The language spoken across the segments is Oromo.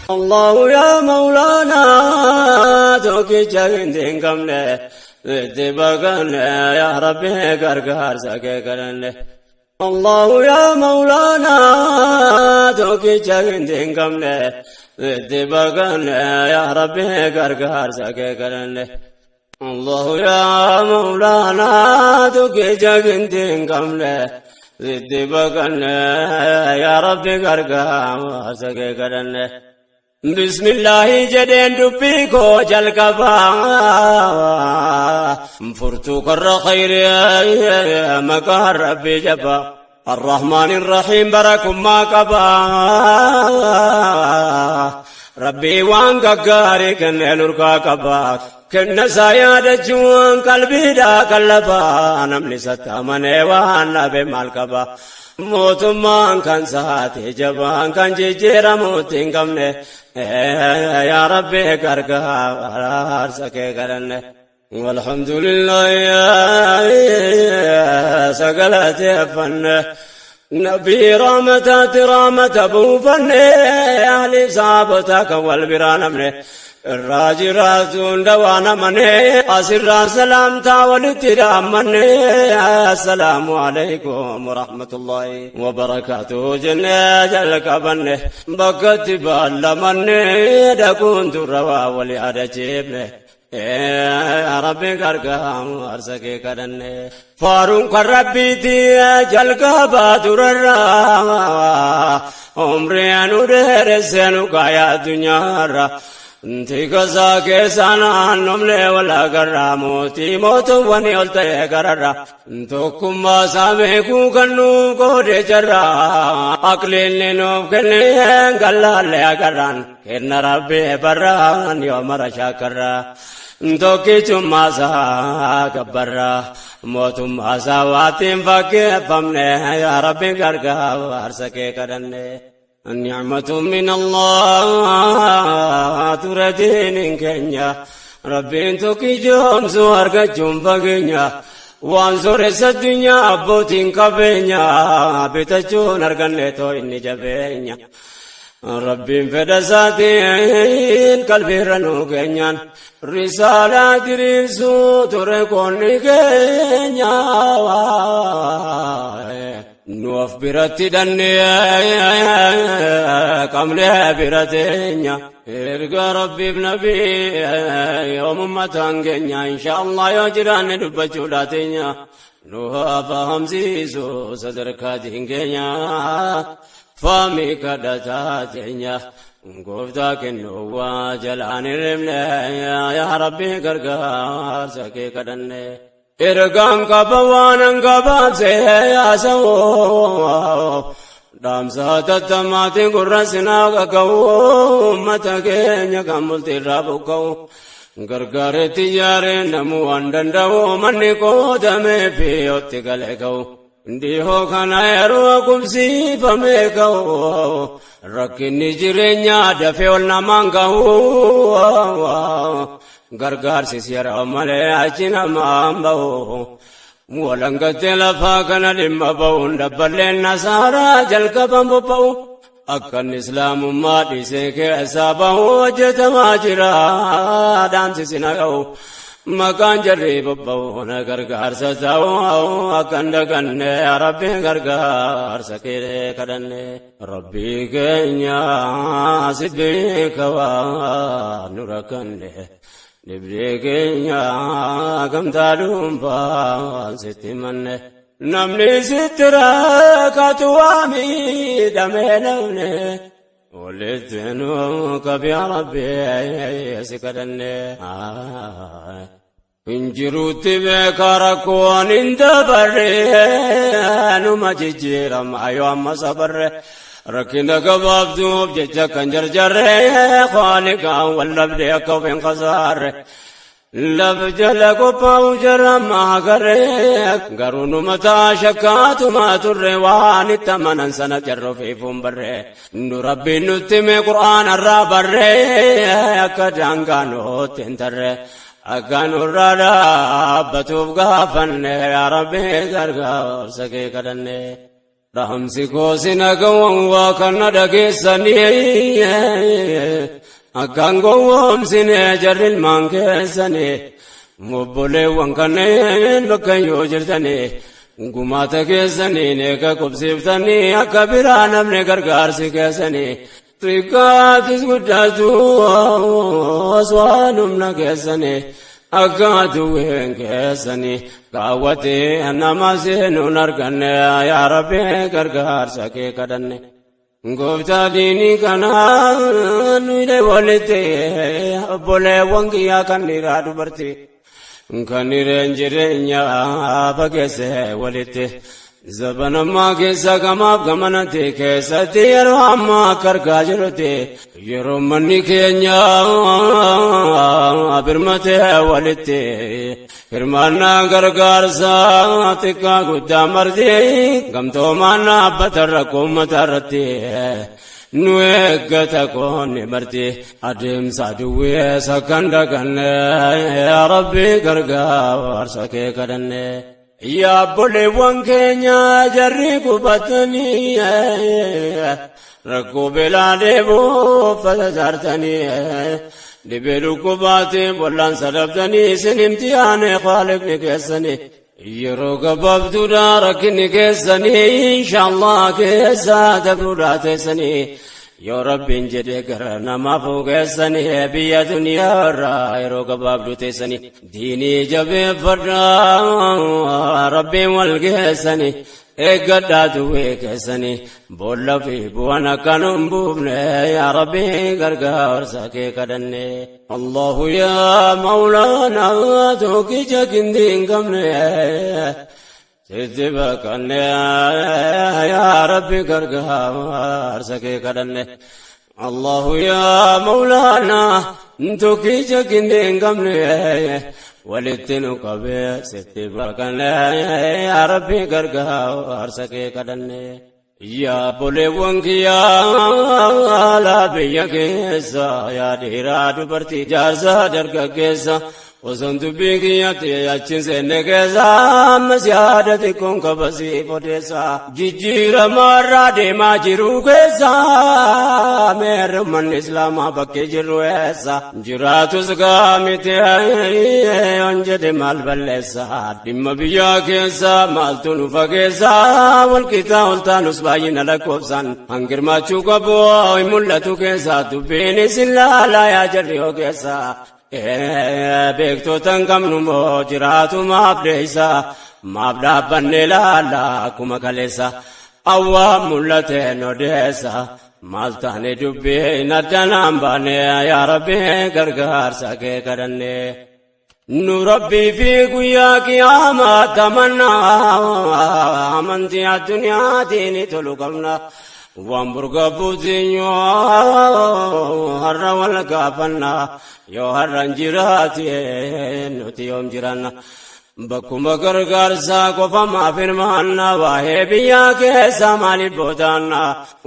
Allahu yaa Mawlaanaa tokkicha hin qabne itti baqanne yaa Rabbi gargaarsa kee kadhanne. Allahu yaa Mawlaanaa tokkicha hin qabne itti baqanne yaa Rabbi gargaarsa kee kadhanne. Allahu yaa Mawlaanaa tokkicha hin qabne itti baqanne yaa Rabbi gargaarsa kee kadhanne. Bismillaahi jedheen dubbii koo jalqabaa, furtuu karra khayrii maqaa Rabbii jabaa. Arrahmaan Irrahiim barakummaa qabaa. Rabbii waan gaggaarii kennee nurkaa qabaa. Kenna isaa yaadachuun qalbiidhaa kallafaa, namni isatti amanee waan dhabe maal qaba? Mootummaan kan saate jabaan kan jijjiiramuutti hin qabne, yaa Rabbi gargaarsa kee kadhanne. Walhamdulillah sagalateeffanne. Nabii rahmataati rahmata buufanne, ahli saabota kan wal biraa namne. Irraa jiraatu hunda waan amane, asirraa salaamtaa walitti dhaammanne, assalaamu alaikum warahmatullahi wabarakaatuhu jennee jalqabanne, bakkatti baallamanne dhaquun dura waa wal yaadachiifne. Rabbi gargaarsa kee kadhanne. Faaruun kan Rabbiiti jalqabaa durarraa, umrii anu dheeressee nu kaayaa addunyaarra. Tikasaa keessaa naannomne wal agarraa, mootii mootuwwan ol ta'e gararra. Tokkummaa isaa beekuu kan nuuf qoode jarra, aqliinni nuuf kenne gallaallee agarraan, kenna Rabbi barraan yoo mara shaakarra. Tokkichummaa isaa gabbarra, mootummaa isaa waatiin fakkeeffamne, yaa Rabbi gargaarsa kee kadhanne. Nicmatu min Allah ture diiniin keenya, Rabbiin tokkichoomsu argachuun fageenya. Waan sooressa addunyaa abbootiin qabeenya bitachuun arganne too inni jabeenya. Rabbiin fedha isaatiin qalbiirra nuu keenyaan risaalaa diriirsuu ture qoonni keenya. Nu of biratti dhannee qabnee bira teenya. Erga Rabbiif Nabii yoomummataan keenya, insha Allah yoo jiraanne dubbachuudha teenya. Nu haa fahamsiisu sadarkaa diin keenya. Faamii kadhataa teenya. Gooftaa kennuu waa jalaan hirribne, yaa Rabbi gargaarsa kee kadhanne. Ergaan qaba waan gabaabsee haasa'u, dhaamsa tattamaatiin gurra sinaa qaqqabu, uummata keenya kan bultiirraa buqqa'u. Gargaaretti ijaaree namuu waan danda'u, manni qoodamee fi yotti galee ka'u. Dhihoo kana yeroo qubsiifamee ka'u, rakkinni jireenyaa dafee ol namaan ga'u. Gargaarsis yeroo malee achi namaan ba'u. Walangattee lafaa kana dhimma ba'uun dabballeen nasaaraa jalqaban bobba'u. Akkan islaamummaa dhiisee keessaa bahu hojjetamaa jira, dhaamsi na ga'u. Maqaan jarri bobba'u na gargaarsa ta'u akkan daganne, Rabbiin gargaarsa kee kadhanne. Rabbii keenya si beeka waan nu rakkanne. Dhibdee keenya gamtaa dhuunfaan sitti manne. Namni sitti rakkatu waa miidhamee namni. Walitti nu qabi yaa Rabbi si kadhanne. Injiruutti beeka rakkoon hin dabarre, numa jijjiirama yoo amma sabarre. Rakkina gabaabduuf jecha kan jarjarre, Khaaliqaan wal dhabde akka of hin kasaarre. Lafa jala qophaa'u jarama agarre, garuu numa ta'a shakkaatuma turre, waan itti amanan sana jarra ofiifuun barre. Nu Rabbiin nutti hime Qur'aana irraa barre, akka daangaa nutti hin tarre. Akka nurraa dhaabbatuuf gaafanne, yaa Rabbi gargaarsa kee kadhanne. Dhaamsi koo sin hagawwan waa kana dhageessanii, akkaan gowwoomsine jarri ilmaan keessanii, obboleewwan kanneen bakka yoo jirtanii, gumaata keessaniin eega qubsiiftanii, akka biraa namni gargaarsi keessanii xiqqaatis guddatus waan humna keessanii akka aduwween keessanii kaawwatee nama seenuun arganne. Yaa Rabbi, gargaarsa kee kadhanne. Gooftaa diinii kanaa nuyi walitti, obboleewwan kiyyaa kan dhiiraa dubartii kan hireen jireenyaa fageesse walitti, zabanammaa keessa gamaaf gamanatti keessatti, yeroo ammaa akka argaa jirutti, yeroo manni keenya birmatee walitti hirmaannaa gargaarsaa xiqqaa guddaa marti gamtoomaan dhaabbata rakkoo uummata irratti nu eeggata qoonni marti, adeemsa duwwee sakkan daganne. Yaa Rabbi, gargaarsa kee kadhanne. Yaa obboleewwan keenya jarri qubatanii rakkoo beelaa dheebuu uffata saartanii, dhibee dhukkubaatiin wal'aansa dhabdanii, isin imtihaane Khaaliqni keessanii. Yeroo gabaabduudha rakkinni keessanii, inshaallah keessa dabruudha teessanii, yoo Rabbiin jedhe gara namaaf keessanii biyya duniyaa irraa yeroo gabaabduu teessanii. Diinii jabeeffadhaa, Rabbiin wal geessanii eeggadhaa, duwwee keessanii boolla fi bu'aan akkan hin buufne. Yaa Rabbi, gargaarsa kee kadhanne. Allahu yaa Mawlaana, tokkicha gindii hin qabne, sitti baqanne. Yaa Rabbi, gargaarsa kee kadhanne. Allahu yaa Mawlaana, tokkicha gindii hin qabne, walitti nu qabee sitti baqanne. Yaa Rabbi, gargaarsa kee kadhanne. Yaa obboleewwan kiyyaa laa biyya keessa, yaa dhiiraa dubartii, jaarsaa dargaggeessa, osoon dubbii kiyyatti achiin seenne keessa, ammas yaada xiqqoon qabasii odeessa. Jijjiirama irraa deemaa jiru keessa, meerri manni Islaamaa bakkee jirru eessa? Jiraatus gaamiti yoon jedhe maal balleessa? Dhimma biyyaa keessa maaltu nu fageessa? Walqixaa ol taanus baay'ina lakkoofsaan hangirmaachuu qabu hin mul'atu keessa. Dubbiin isin laalaa yaa jarri yoo keessa. Beektota hin qabnu moo jiraatu maaf deessa? Maaf dhaabbanne laalla akkuma kaleessa? Awwaa mul'ateen odeessa. Maal taane dubbiin addanaan baane? Yaa Rabbi, gargaarsa kee kadhanne. Nu Rabbii fi guyyaa qiyaamaa tamannaa, amantii addunyaatiin tolu qabna. Waan burga buutinyoo har'a wal gaafanna, yoo har'an jiraate nuti yoom jiranna? Bakkuma gargaarsaa qofa maaf hirmaanna? Waa'ee biyyaa keessa maaliif boodaanna?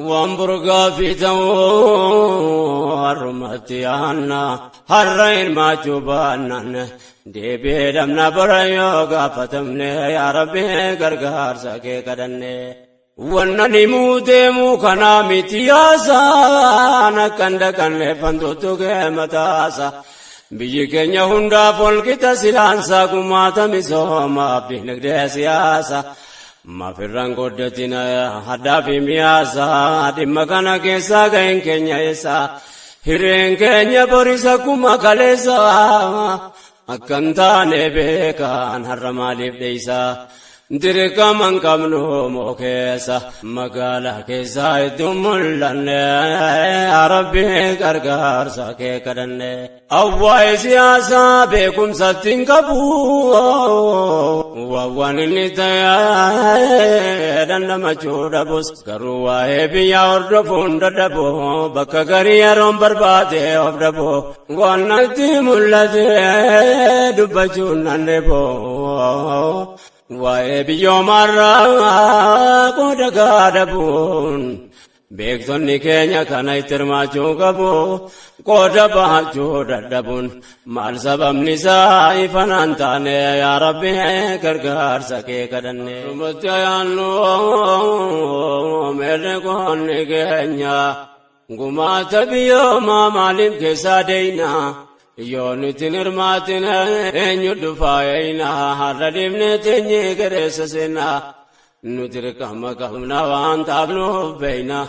Waan burgaa fi ta'uu har'umatti yaanna. Har'a hirmaachuu baannaan deebi'ee dhabna bara yoo gaafatamne. Yaa Rabbi, gargaarsa kee kadhanne. Wanna himuu deemuu kanaa miti yaasaan akkan dhaqanne fantuutu kee mataasa. Biyyi keenya hundaaf walqixa silaansaa, gumaata misoomaaf dinagdee siyaasa. Maafirraan goddatina haddaa fi miyaasa? Dhimma kana keessaa ga'een keenya eessa? Hireen keenya borisa kuma kaleessa akkan taane beekaan har'a maaliif dheeysa? Dirqama hin qabnu moo keessa magaalaa keessaa hedduu mul'anne? Yaa Rabbi, gargaarsa kee kadhanne. Awwaa'ee siyaasaa beekumsatti hin qabu. Waan inni ta'e dandamachuu dhabus, garuu waa'ee biyyaa hordofuun dadhabu, bakka garii yeroon barbaade of dhabu, waan natti mul'ate dubbachuun nan dhibu. Waa'ee biyyoomarraa qooda gaadabuun Beektonni keenya kana itti hirmaachuu qabu. Qooda bahachuu dadhabuun maal sababni isaa ifanaan taane yaa Rabbi gargaarsa kee kadhanne. Dhumatti ayaannu meerre qoonni keenya gumaata biyyoomaa maaliif keessaa deeyna? Yoo nuti hin hirmaatin eenyu dhufaa eeyna? Har'a dhiibne teenyee gareessa seenna. Nuti dirqama qabna waan taafnuuf beeyna.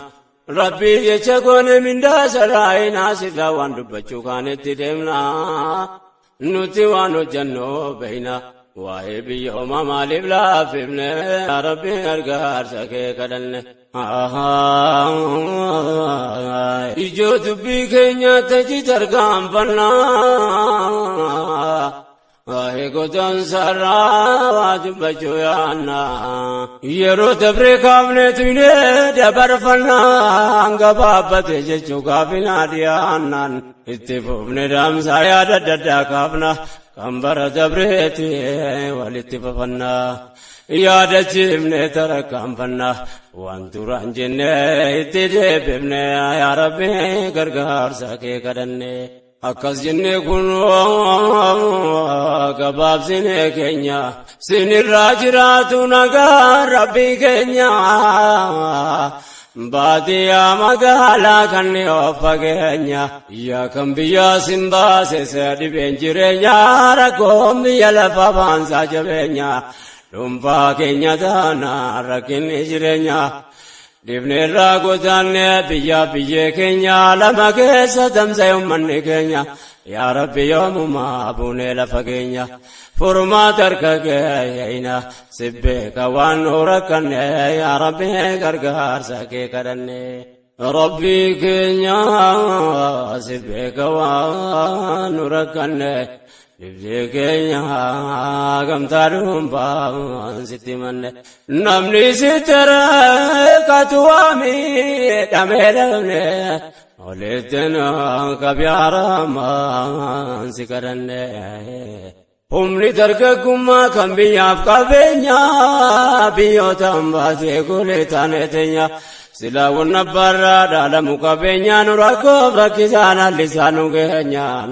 Rabbii jecha goone mindaa sarraayinaa sirraa waan dubbachuu kaanetti deemna. Nuti waan hojjennu beeyna. Waa'ee biyyooma maaliif laaffifne? Yaa Rabbi gargaarsa kee kadhanne. Ijoo dubbii keenya taji tarkaanfannaa. Waa'ee godansarraa waa dubbachuu yaanna. Yeroo dabree kaafnee tuyne dabarfannaa gabaabbate jechuu gaafinaa dhiyaannaan itti fufne daamsaa yaada adda addaa kaafna kan bara dabreeti walitti fafannaa. Yaadachiifne tarkaanfanna waan duraan jenne itti deebifne yaa Rabbi gargaarsa kee kadhanne. Akkas jenne kun gabaabsine keenya sinirraa jiraatu nagaa Rabbii keenya. Baadiyyaa magaalaa kan of fageenya yaa kan biyyaa sin baase dhibeen jireenya rakkoon biyya lafa baansaa jabeenya dhuunfaa keenya taana rakkinni jireenya. Dhibneerraa godaanne biyya biyyee keenya lama keessa tamsa'e uummanni keenya yaa Rabbi yoomumaa buunee lafa keenya furmaata harka keenya si beeka waan nu rakkanne yaa Rabbi gargaarsa kee kadhanne. Rabbii keenya si beeka waan nu rakkanne dhibdee keenya gamtaa dhuunfaan sitti manne. Namni sitti rakkatu waami dhamee dhabne olitti qabiyaaramaan si kadhanne. Humni dargaggummaa kan biyyaaf qabeenya biyyoota hambaatee golee taane teenya silaa wanna barraa dhaalamu qabeenya nu rakkoof rakkisaan allisaa nu geenyaan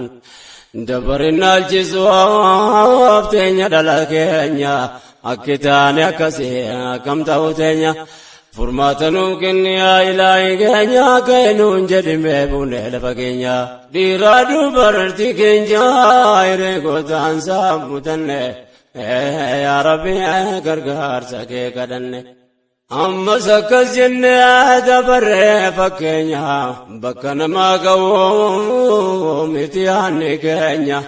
dabarin naalchisuuf teenya dhala keenya akki taane akkasii akkam ta'u teenya furmaata nuu kenni yaa ilaahi keenya ka'e nuun jedhimee buunee lafa keenya dhiiraa dubartii keenya hiree gootaan saamutanne yaa Rabbi gargaarsa kee kadhanne. Ammas akkas jennee dabarree fakkeenya bakka namaa ga'u miti yaanni keenya.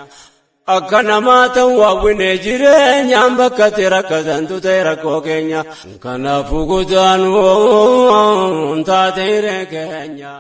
Akka namaa ta'u hawwinee jireenyaan bakka itti rakkatantu ta'e rakkoo keenya. Kanaafuu godaanuun taate hiree keenya.